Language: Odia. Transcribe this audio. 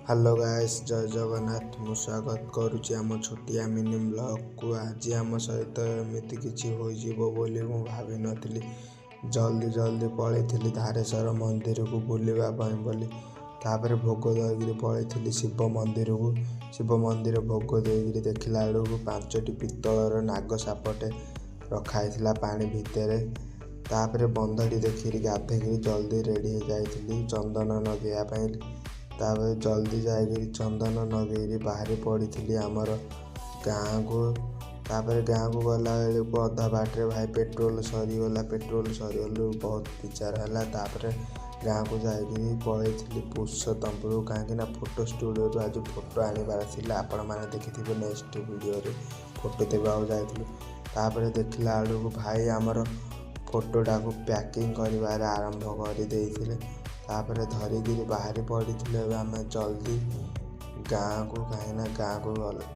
ହ୍ୟାଲୋ ଗାଇସ୍, ଜୟ ଜଗନ୍ନାଥ। ମୁଁ ସ୍ୱାଗତ କରୁଛି ଆମ ଛୋଟିଆ ମିନି ବ୍ଲଗ୍କୁ। ଆଜି ଆମ ସହିତ ଏମିତି କିଛି ହୋଇଯିବ ବୋଲି ମୁଁ ଭାବିନଥିଲି। ଜଲ୍ଦି ଜଲ୍ଦି ପଳେଇଥିଲି ଧାରେଶ୍ୱର ମନ୍ଦିରକୁ ବୁଲିବା ପାଇଁ ବୋଲି। ତାପରେ ଭୋଗ ଦେଇକିରି ପଳେଇଥିଲି ଶିବ ମନ୍ଦିରକୁ। ଶିବ ମନ୍ଦିର ଭୋଗ ଦେଇକିରି ଦେଖିଲା ବେଳକୁ 5ଟି ପିତ୍ତଳର ନାଗ ସାପଟେ ରଖା ହେଇଥିଲା ପାଣି ଭିତରେ। ତାପରେ ବନ୍ଧଟି ଦେଖିକିରି ଗାଧେଇକିରି ଜଲ୍ଦି ରେଡ଼ି ହେଇଯାଇଥିଲି ଚନ୍ଦନ ଲଗେଇବା ପାଇଁ। ତାପରେ ଜଲ୍ଦି ଯାଇକିରି ଚନ୍ଦନ ଲଗେଇକି ବାହାରି ପଡ଼ିଥିଲି ଆମର ଗାଁକୁ। ତାପରେ ଗାଁକୁ ଗଲା ବେଳକୁ ଅଧା ବାଟରେ ଭାଇ ପେଟ୍ରୋଲ ସରିଗଲା। ପେଟ୍ରୋଲ ସରିଗଲୁ, ବହୁତ ବିଚାର ହେଲା। ତାପରେ ଗାଁକୁ ଯାଇକିରି ପଳେଇଥିଲି ପୁରୁଷୋତ୍ତମପୁର, କାହିଁକିନା ଫଟୋ ଷ୍ଟୁଡ଼ିଓରୁ ଆଜି ଫଟୋ ଆଣିବାର ଥିଲା। ଆପଣମାନେ ଦେଖିଥିବେ ନେକ୍ସଟ ଭିଡ଼ିଓରେ, ଫଟୋ ଦେବାକୁ ଯାଇଥିଲୁ। ତାପରେ ଦେଖିଲା ବେଳକୁ ଭାଇ ଆମର ଫଟୋଟାକୁ ପ୍ୟାକିଂ କରିବାରେ ଆରମ୍ଭ କରିଦେଇଥିଲେ। ତାପରେ ଧରିକିରି ବାହାରି ପଡ଼ିଥିଲୁ ଏବେ ଆମେ ଜଲ୍ଦି ଗାଁକୁ, କାହିଁକିନା ଗାଁକୁ ଗଲେ